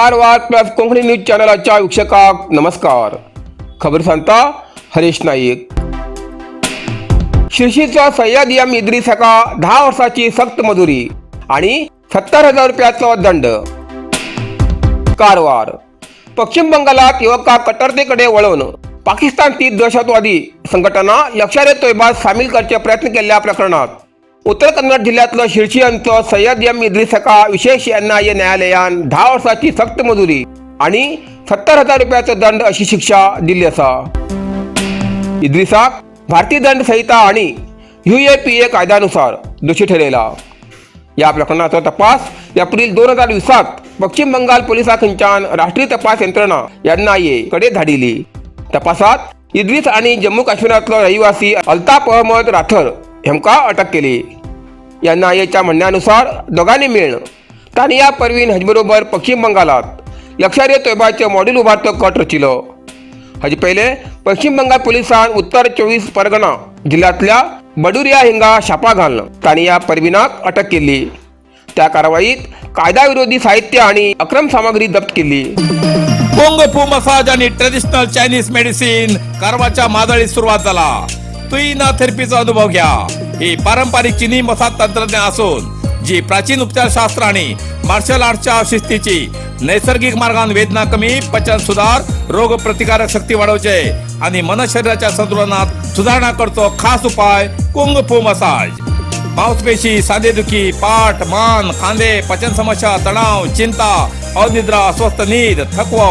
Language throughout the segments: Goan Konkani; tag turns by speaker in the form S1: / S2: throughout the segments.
S1: कारवार प्लस कोंकणी न्यूज चॅनलाच्या वीक्षकाक नमस्कार. खबर सांगता हरीश नाईक. शिर्शीचो सय्यद एम इद्रीस हाका 10 वर्साची सक्त मजुरी आणि 70,000 रुपयाचो दंड. कारवार. पश्चिम बंगालात युवकाक कट्टरतेकडे वळोवन पाकिस्तान दहशतवादी संघटना लष्कर ए तोयबात सामील करचे प्रयत्न केल्ल्या प्रकरणात उत्तर कन्नड जिल्ह्यातलो शिर्शी हांचो सय्यद एम इद्रीस हाका विशेष एनआयए न्यायालयान 10 वर्साची सक्त मजुरी आणि 70,000 रुपयाचो दंड अशी शिक्षा दिल्ली आसा. इद्रिसाक भारतीय दंड संहिता आणि यूएपीए कायद्यानुसार दोषी ठरयला. या प्रकरणाचो तपास एप्रिल 2020त पश्चिम बंगाल पोलिसा खंयच्यान राष्ट्रीय तपास यंत्रणा एनआयए कडे धाडिली. तपासात इद्रिस आणि जम्मू काश्मीरातलो रहिवासी अल्ताफ अहमद राथर हेमकां अटक केली. एनआयएच्या म्हणण्यानुसार दोगांनी मेळून तानिया परवीन हाजे बरोबर पश्चिम बंगालात लष्कर ए तोयबाचें मॉड्यूल उबारचो कट रचिलो. हाजे पयले पश्चिम बंगाल पोलिसान उत्तर 24 परगणा जिल्ह्यांतल्या बडुरिया हिंगा छापा घालून तानिया परवीनाक अटक केल्ली. त्या कारवाईत कायद्याविरोधी साहित्य आणि अक्रम सामग्री जप्त केली.
S2: कुंग फू मसाज आणि ट्रेडिशनल चायनीज मेडिसिन कारवारच्या मादळीत सुरुवात झाला. तुईना थेरपीचा अनुभव घ्या. ही पारंपरिक चिनी मसाज तंत्रज्ञान असून जी प्राचीन उपचारशास्त्र आणि मार्शल आर्टच्या शिस्तीची नैसर्गिक मार्गान वेदना कमी, पचन सुधार, रोग प्रतिकारक शक्ती वाढवचे आणि मन शरीराच्या संतुलनात सुधारणा करतो. खास उपाय कुंग फू मसाज. मांसपेशी, सांधेदुखी, पाठ, मान, खांदे, पचन समस्या, तणाव, चिंता, अनिद्रा, अस्वस्थ नीद, थकवा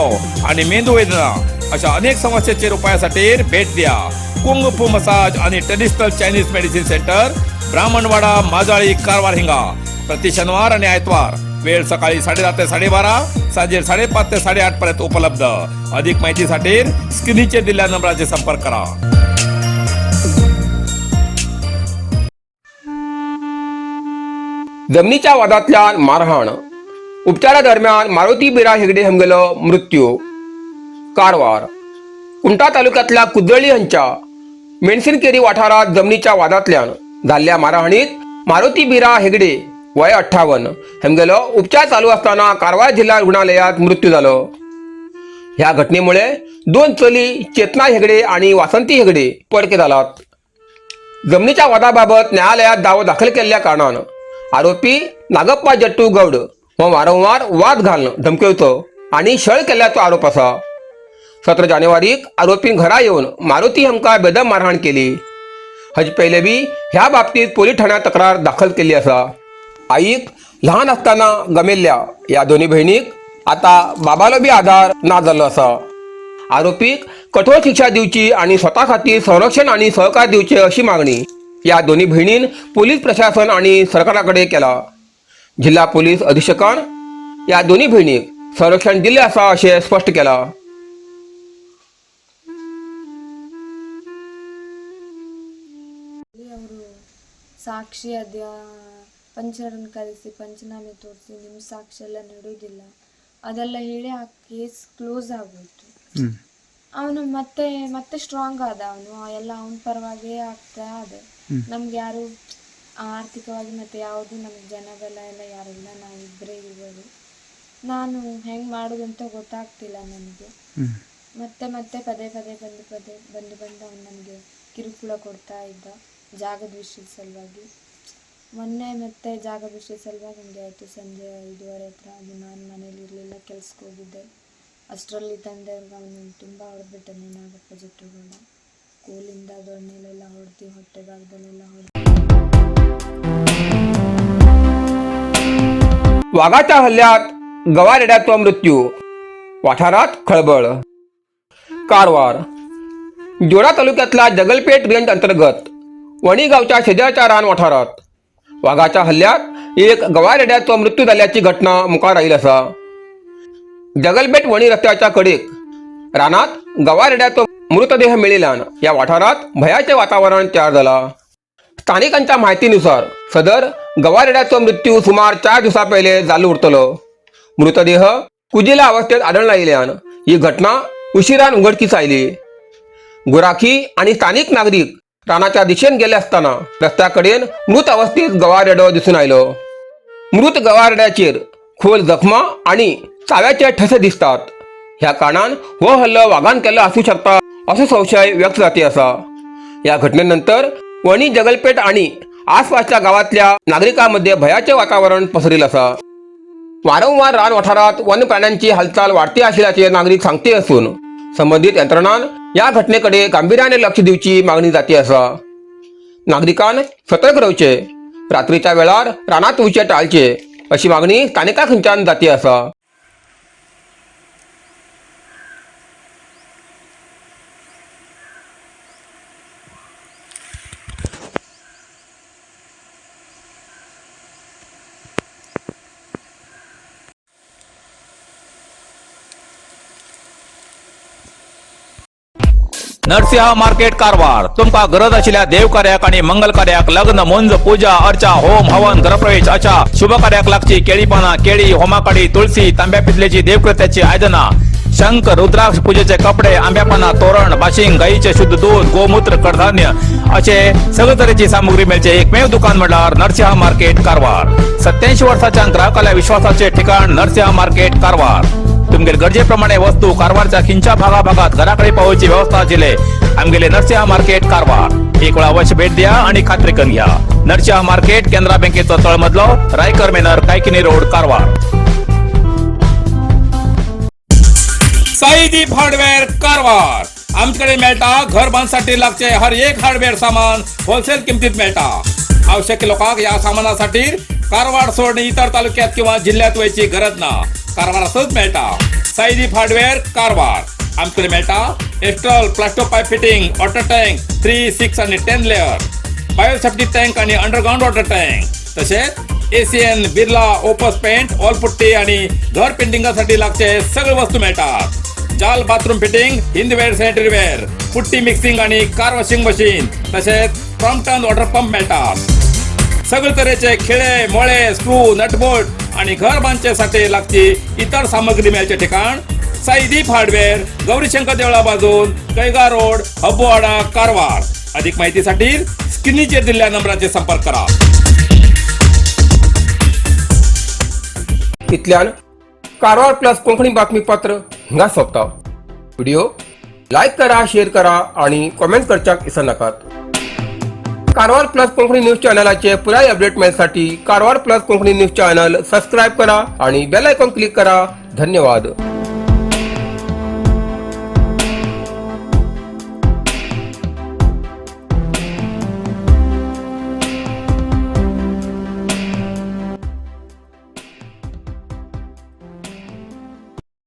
S2: आणि मेंदू वेदना अशा अनेक समस्येचेर उपायासाठी भेट द्या कुंग फू मसाज आणि traditional Chinese medicine centre, Brahmanwada, Majali, Karwar हिंगा. प्रति शनिवार आणि आयतवार वेळ सकाळी 10:30 ते 12:30, सांजे 5:30 ते 8:30 पर्यंत उपलब्ध. अधिक माहितीसाठी स्क्रीनचे दिलेल्या नंबराचे संपर्क करा.
S1: जमिनीच्या वादातल्यान मारहाण, उपचारादरम्यान मारुती बिरा हेगडे हांगेलो मृत्यू. कारवार. कुमठा तालुक्यातल्या कुद्दळी हांच्या मेणसिनकेरी वाठारात जमनीच्या वादातल्यान जाल्ल्या मारहाणीत मारुती बिरा हेगडे, वय 58, हांगेलो उपचार चालू असताना कारवार जिल्हा रुग्णालयात मृत्यू जालो. ह्या घटनेमुळे दोन चली चेतना हेगडे आणि वासंती हेगडे परके जालात. जमनीच्या वादाबाबत न्यायालयात दावो दाखल केल्ल्या कारणान आरोपी नागप्पा जट्टू गौड हो वारंवार वाद घालून धमकवतो आणि छळ केल्ल्याचो आरोप आसा. 17 जानेवारीक आरोपीन घरा येवन मारुती हांकां बेदम मारहाण केली. हाजे पयले बी ह्या बाबतीत पोलीस ठाण्यात तक्रार दाखल केल्ली आसा. आईक ल्हान आसतना गमेल्ल्या ह्या दोनी भयणीक आता बाबालो बी आधार ना जाल्लो आसा. आरोपीक कठोर शिक्षा दिवची आणि स्वता खातीर संरक्षण आणि सहकार दिवचे अशी मागणी या दोन्ही भयणीन पोलीस प्रशासन आणि सरकारा कडेन केला. जिल्हा पोलीस अधीक्षकान या दोन्ही भयणीक संरक्षण दिल्लें आसा अशें स्पश्ट केलां.
S3: ಅವರು ಸಾಕ್ಷಿ ಅದ ಪಂಚರನ್ನು ಕರೆಸಿ ಪಂಚನಾಮೆ ತೋರಿಸಿ, ನಿಮ್ಮ ಸಾಕ್ಷಿ ಎಲ್ಲ ನಡೆಯೋದಿಲ್ಲ, ಅದೆಲ್ಲ ಹೇಳಿ ಆ ಕೇಸ್ ಕ್ಲೋಸ್ ಆಗೋಯ್ತು. ಅವನು ಮತ್ತೆ ಮತ್ತೆ ಸ್ಟ್ರಾಂಗ್ ಆದ. ಅವನು ಎಲ್ಲ ಅವನ ಪರವಾಗೇ ಆಗ್ತಾ ಅದೆ. ನಮ್ಗೆ ಯಾರು ಆರ್ಥಿಕವಾಗಿ ಮತ್ತು ಯಾವುದು ನಮ್ಗೆ ಜನಬಲ ಎಲ್ಲ ಯಾರಿಲ್ಲ. ನಾವು ಇಬ್ಬರೇ ಇರೋದು. ನಾನು ಹೆಂಗೆ ಮಾಡೋದಂತ ಗೊತ್ತಾಗ್ತಿಲ್ಲ ನನಗೆ. ಮತ್ತೆ ಮತ್ತೆ ಪದೇ ಪದೇ ಬಂದು, ಪದೇ ಬಂದು ಬಂದು ಅವನು ನನಗೆ ಕಿರುಕುಳ ಕೊಡ್ತಾ ಇದ್ದ ಜಾಗದ ವಿಷಯದ ಸಲುವಾಗಿ. ಮೊನ್ನೆ ಮತ್ತೆ ಜಾಗದ ವಿಷಯದ ಸಲುವಾಗಿ ಹಂಗೆ ಆಯಿತು. ಸಂಜೆ 5:30 ಹತ್ರ ಅದು. ನಾನು ಮನೇಲಿ ಇರಲಿಲ್ಲ, ಕೆಲ್ಸಕ್ಕೆ ಹೋಗಿದ್ದೆ. ಅಷ್ಟರಲ್ಲಿ ತಂದೆಯವ್ರಿಗೆ ಅವನು ತುಂಬ ಹೊಡೆದ್ಬಿಟ್ಟಾನೆ. ನಾಗಪ್ಪ ಜಟ್ಟುಗೌಡ ಕೋಲಿಂದ ದೊಣ್ಣೆಲೆಲ್ಲ ಹೊಡೆದು, ಹೊಟ್ಟೆ ಭಾಗದಲ್ಲೆಲ್ಲ ಹೊಡೆದು.
S1: वाघाच्या हल्ल्यात गवारेड्याचो मृत्यू, वाठारात खळबळ. कारवार. जोडा तालुक्यातल्या जगलपेठ रेंज अंतर्गत वणी गावच्या शेजारच्या रान वाठारात वाघाच्या हल्ल्यात एक गवारेड्याचो मृत्यू जाल्ल्याची घटना मुखार आयिल्ली आसा. जगलपेठ वणी रस्त्याच्या कडेक रानात गवारेड्याचो मृतदेह मेळिल्ल्यान ह्या वाठारात भयाचे वातावरण तयार जाला. स्थानिकांच्या माहितीनुसार सदर गवारेड्याचो मृत्यू सुमार 4 दिवसां पयले जाल्लो उरतलो. मृतदेह कुजिल्ल्या अवस्थेत आढळून आयिल्ल्यान ही घटना उशिरान उघडकीस आयली. गुराखी आणि स्थानिक नागरीक रानाच्या दिशेन गेले असताना रस्त्या कडेन मृत अवस्थेत गवारेडो दिसून आयलो. मृत गवारेड्याचेर खोल जखमा आणि चाव्याचे ठसे दिसतात. ह्या कारणान हो हल्लो वागान केल्लो आसूं शकता असो संशय व्यक्त जाती आसा. या घटनेनंतर वणी जगलपेठ आणि आसपासच्या गावातल्या नागरिकांमध्ये भयाचे वातावरण पसरिल आसा. वारंवार रान वाठारात वन प्राण्यांची हालचाल वाढती आशिल्ल्याचे नागरीक सांगते असून संबंधित यंत्रणान या घटनेकडे गांभीर्याने लक्ष दिवची मागणी जाती आसा. नागरिकान सतर्क रावचे, रात्रीच्या वेळार रानात वचचे टाळचे अशी मागणी स्थानिकां खंयच्यान जाती आसा.
S2: नरसिंह मार्केट कारवार. तुमका गरज आशिल्ल्या देवकार्याक आणि मंगल कार्याक, लग्न, मुंज, पूजा अर्चा, होम हवन, गृहप्रवेश अशा शुभ कार्याक लागची केळी पाना, केळी, होमाकाडी, तुळशी, तांब्या पितलेची देवकृत्याची आयदना, शंख, रुद्राक्ष, पूजेचे कपडे, आंब्यापाना, तोरण, बाशिंग, गाईचे शुद्ध दूध, गोमूत्र, कडधान्य असे सगळे तरेची सामुग्री मेळचे एकमेव दुकान म्हटल्यार नरसिंह मार्केट कारवार. 87 वर्साच्या ग्राहकाला विश्वासाचे ठिकाण नरसिंह मार्केट कारवार. तुमगेले गरजेप्रमाणे वस्तू कारवारच्या खिंच्या भागाभागात घराकडे पावोवची व्यवस्था आशिल्ले आमगेले नरसिंह मार्केट कारवार. एक वेळा अवश्य भेट द्या आणि खात्री करून घ्या. नरसिंह मार्केट, केनरा बँकेचो तळमजलो, रायकर मेनर, कायकिनी रोड, कारवार. साईदीप हार्डवेअर कारवार. आमच्याकडे मेळटा घर बांधसाठी लागचे हर एक हार्डवेअर सामान होलसेल किमतीत मेळटा. आवश्यक लोकांक या सामानासाठी कारवार सोडून इतर तालुक्यात किंवा जिल्ह्यात वयची गरज ना, कारवारातच मेळटा. साईदीप हार्डवेअर कारवार. आमच्याकडे मेळटा Astral plasto pipe fitting, water tank 3, 6 आणि 10 लेअर, बायोसेफ्टी टँक आणि अंडरग्राऊंड वॉटर टँक, तसेच Asian Birla Opus paint, wall putty आणि घर पेंटिंगासाठी लागचे सगळे वस्तू मिळतात. जाल bathroom fitting, Hindware sanitary ware, putty mixing आणि कार वॉशिंग मशीन, तसेच क्रॉम्प्टन वॉटर पंप मिळतात. सगळे तऱ्हेचे खिळे, मोळे, स्क्रू, नटबोल्ट आणि घर बांधण्यासाठी लागची इतर सामग्री मिळायचे ठिकाण साईदीप हार्डवेअर, गौरीशंकर देवळा बाजून, कैगा रोड, हब्बोवाडा, कारवार. अधिक माहितीसाठी स्क्रीनचेर दिलेल्या नंबराचे संपर्क करा.
S1: इतल्यान कारवार प्लस कोंकणी बातमीपत्र हिंगा सोंपता. व्हिडिओ लायक करा, शेअर करा आणि कॉमेंट करच्याक विसरनाकात. कारवार प्लस कोंकणी न्यूज चॅनलाचे पुराय update मेळसाठी Karwar plus Konkani news channel subscribe करा आणि बेल आयकॉन क्लिक करा. धन्यवाद.